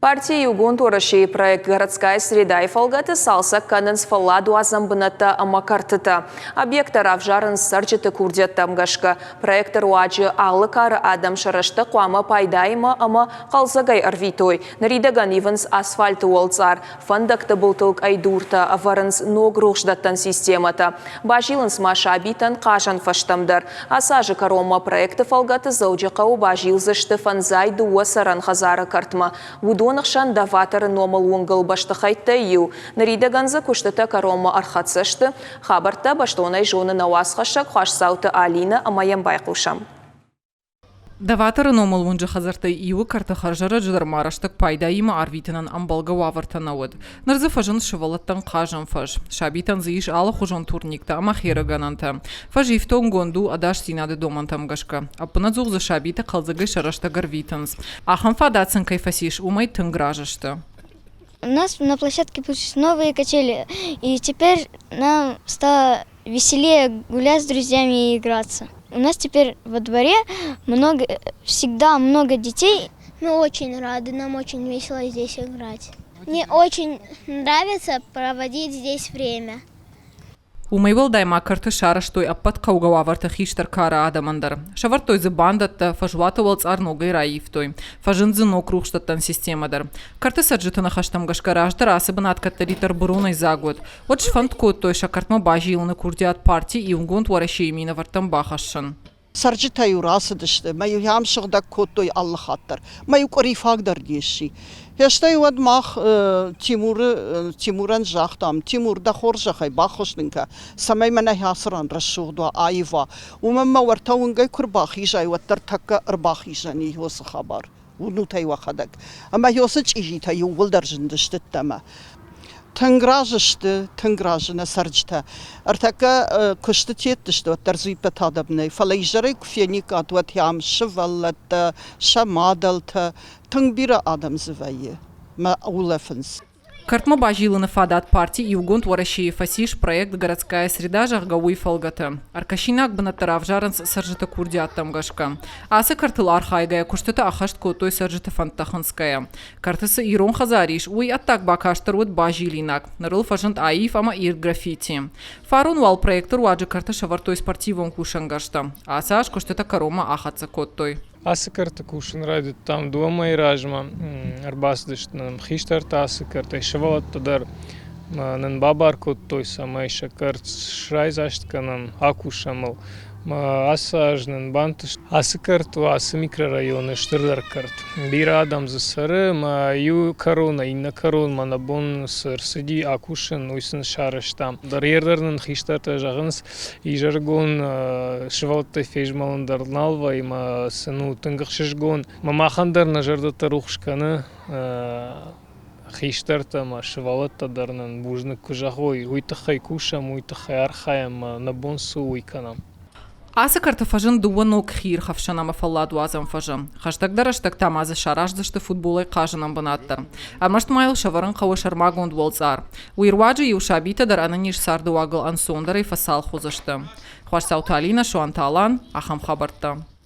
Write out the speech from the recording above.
Парти Иугонд Уӕрӕсейы проект «Городская среда»-йы фӕлгӕты цалцӕг кӕнынц фӕлладуадзӕн бынӕттӕ ӕмӕ кӕртытӕ. Объекттӕ равзарынц цӕрджыты курдиӕттӕм гӕсгӕ. Проекты руаджы алы кары адӕм сӕ рӕстӕг хъуамӕ пайдаимӕ ӕмӕ хъӕлдзӕгӕй ӕрвитой. Ныридӕгӕн ивынц асфальты уӕлцъар, фӕндӕгты былтыл къӕйдуртӕ, ӕвӕрынц ног рухсдӕттӕн системӕтӕ. Базилынц ма сабитӕн хъазӕн фӕзтӕм дӕр. Ацы азы кӕронмӕ проекты фӕлгӕты Дзӕуджыхъӕуы базилдзысты 52 цӕрӕн хӕдзары кӕртмӕ. Уыдоны хсӕн Доваторы номыл уынгыл бӕстыхӕйттӕй иу. Ныридӕгӕн дзы куыстытӕ кӕронмӕ ӕрхӕццӕ сты. Хабӕрттӕ бӕстонӕй зоны нӕ уацхӕссӕг Хуасдзауты Алинӕ ӕмӕ йӕм байхъусӕм. Доваторы номыл уынджы хӕдзӕрттӕй иуы кӕрты хӕрзӕрӕджы дӕр ма рӕстӕг пайдаимӕ арвитынӕн ӕмбӕлгӕ уавӕртӕ нӕ уыд. Ныр дзы фӕзынд сывӕллӕттӕн хъазӕн фӕз. Сабитӕн дзы ис алыхуызон турниктӕ ӕмӕ херыгӕнӕнтӕ. Фӕз ифтонггонд у ӕдасдзинады домӕнтӕм гӕсгӕ. Ӕппынӕдзух дзы сабитӕ хъӕлдзӕгӕй сӕ рӕстӕг ӕрвитынц. Ахӕм фадат сын кӕй фӕцис, уымӕй тынг разы сты. У нас на площадке появились новые качели, и теперь нам стало веселее гулять с друзьями и играться. У нас теперь во дворе много, всегда много детей. Мы очень рады, нам очень весело здесь играть. Мне очень нравится проводить здесь время. Уымӕй уӕлдай ма кӕрты сарӕзтой ӕппӕт хъӕугӕ уавӕртӕ хистӕр кары адӕмӕн дӕр. Сӕвӕрдтой дзы бандӕттӕ, фӕзуаты уӕлцъар ногӕй раивтой. Фӕзынд дзы ног рухсдӕттӕн системӕ дӕр. Кӕрты цӕрджыты ныхӕстӕм гӕсгӕ раздӕр ацы бынат кӕддӕриддӕр быронӕй дзаг уыд. Уӕд сфӕнд кодтой сӕ кӕртмӕ базилыны курдиат парти Иугонд Уӕрӕсейы минӕвӕрттӕм бахӕссын. Цӕрджытӕ-иу рацыдысты, мӕ-иу ӕм сыгъдӕг кодтой алы хатт дӕр. Мӕ-иу къуыри фаг дӕр не сси. Стӕй уӕд мах Тимуры, Тимурӕн загътам, Тимур, дӕ хорзӕхӕй, баххуыс нын кӕ, цӕмӕй мӕнӕ ацы ран рӕсугъд уа, аив уа. Уымӕн мӕ уӕртӕ уынгӕй куы рбахизай, уӕддӕр тӕккӕ ӕрбахизӕн и уыцы хабар. Уынут ӕй уӕхӕдӕг. Ӕмӕ уыцы чъизитӕ иууылдӕр зындысты ӕддӕмӕ. Тынг разы сты, тынг разы нӕ цӕрджытӕ. Ӕртӕккӕ куысты тедтысты, уӕддӕр дзы иппӕт адӕм нӕй. Фӕлӕ изӕрӕй куы фениккат, уӕд ам сывӕллӕттӕ, сӕ мадӕлтӕ, тынг бирӕ адӕм дзы вӕййы мӕ улӕфынц. Кӕртмӕ базилыны фадат парти Иугонд Уӕрӕсейы фӕцис проект «Городская среда», зӕгъгӕ, уый фӕлгӕты. Ӕркӕсинаг бынӕттӕ равзарынц цӕрджыты курдиаттӕм гӕсгӕ. Ацы кӕртыл архайгӕйӕ куыстытӕ ӕххӕст кодтой цӕрджыты фӕндтӕ хынцгӕйӕ. Кӕрты цы ирон хӕдзар ис, уый ӕддаг бакаст дӕр уыд базилинаг. Ныр ыл фӕзынд аив ӕмӕ ирд граффити. Фарон уал проекты руаджы кӕрты сӕвӕрдтой спортивон кусӕнгӕрзтӕ. Ацы аз куыстытӕ кӕронмӕ ахӕццӕ кодтой. Ацы кӕрты кусын райдыдтам дыууӕ мӕйы размӕ. Ӕрбацыдысты нӕм хистӕртӕ ацы кӕртӕй, сывӕллӕттӕ дӕр нын бабар кодтой, цӕмӕй сӕ кӕрт срайдзаст кӕнӕм, акусӕм ыл. Ацы аз нын бантыст ацы кӕрт у ацы микрорайоны стырдӕр кӕрт. Бирӕ адӕм дзы цӕры ӕмӕ иу кӕронӕй иннӕ кӕронмӕ нӕ бон цы рцыди акусын, уый сын сарӕзтам. Дӕр нын хистӕртӕ зӕгъынц, изӕрыгон сывӕллӕттӕй фезмӕлын дӕр нал вӕййы ӕмӕ сын у тынг ӕхсызгон. Ӕмӕ махӕн дӕр нӕ зӕрдӕтӕ рухс кӕны, хистӕртӕ ӕмӕ сывӕллӕттӕ дӕр нын бузныг куы зӕгъой, уый тыххӕй кусӕм, уый тыххӕй архайӕм ӕмӕ нӕ бон цы у, уый кӕнӕм. Ацы кӕрты фӕзынд дыууӕ ног хиирхӕфсӕн ӕмӕ фӕлладуадзӕн фӕзы. Хӕстӕгдӕр рӕстӕг та ма дзы сараздзысты футболӕй хъазынӕн бынат дӕр. Ӕрмӕст ма йыл сӕвӕрын хъӕуы сӕрмагонд уӕлцъар. Уый руаджы-иу сабитӕ дӕр ӕнӕниз цардыуагыл ӕнцондӕрӕй фӕцалх уыдзысты. Хуасдзауты Алинӕ, Суанты Алан, ахӕм хабӕрттӕ.